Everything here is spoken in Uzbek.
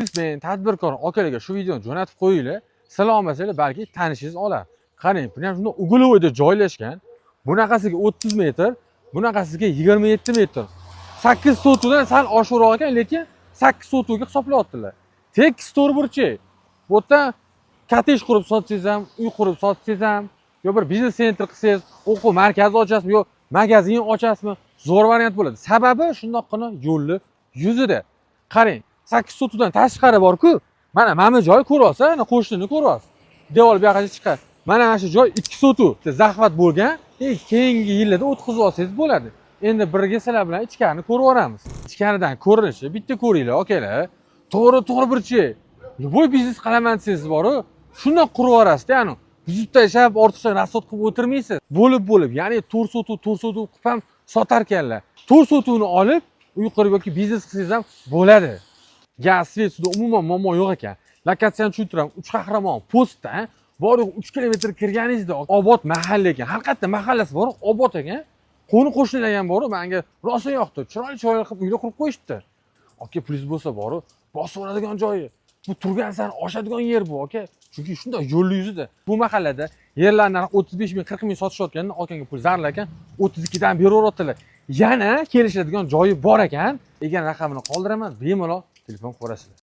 Biznesmen, tadbirkor akalarga shu videoni jo'natib qo'yinglar. Sizlar olmasanglar, balki tanishingiz olar. Qarang, buni ham shunday угловой da joylashgan. Bunaqasiga 30 metr, bunaqasiga 27 metr. 8 sotuvdan sal oshiqroq ekan, lekin 8 sotuvga hisoblayaptilar. Tekis to'rtburchak. Bu yerda kottej qurib sotsangiz ham, uy qurib sotsangiz ham, yo bir biznes центр qilsangiz, o'quv markazi ochasizmi, yo magazin ochasizmi, zo'r variant bo'ladi. Sababi shundoqqina yo'lni yuzida. Qarang, 8 sotuvdan tashqari bor-ku. Mana bu joy ko'ryapsiz, ana qo'shnini ko'ryapsiz. Devor bu yoqqa chiqadi. Mana shu joy 2 sotuv. Захват bo'lgan, keyingi yillarda o'tkazib olsangiz bo'ladi. Endi birga sizlar bilan ichkarini ko'rib yuboramiz. Ichkaridan ko'rinishi bitta ko'ringlar, akalar. To'g'ri to'rtburchak. Любой biznes qilaman desangiz boru, shundoq qurib yuborasizda, ya'ni buzib tashlab, ortiqcha расход qilib o'tirmaysiz. Bo'lib bo'lib, ya'ni 4 sotuv, 4 sotuv qilib ham sotar ekanlar. 4 sotuvni olib, uy qurib yoki biznes qilsangiz ham bo'ladi. Gaz, свет, suvda umuman muammo yo'q ekan. Lokatsiyani tushuntiraman. Uch Qahramon postdan bor yo'q 3 kilometr kirganingizda obod mahalla ekan. Har qayerda mahallasi bor, obod ekan. Qo'ni qo'shnilar ham bor, menga rosa yoqdi. Chiroyli chiroyli qilib uylar qurib qo'yishibdi. Aka, pulingiz bo'lsa boru, bosib oladigan joyi. Bu turgan sari oshadigan yer bu, aka. Chunki shunday yo'lni yuzida. Bu mahallada yerlar narxi 35 ming, 40 ming sotishayotganda akanga pul zaril ekan, 32 dan beraveryaptilar. Yana kelishadigan joyi bor ekan. Egan raqamini qoldiraman, bemalol telefon ko'rasizlar.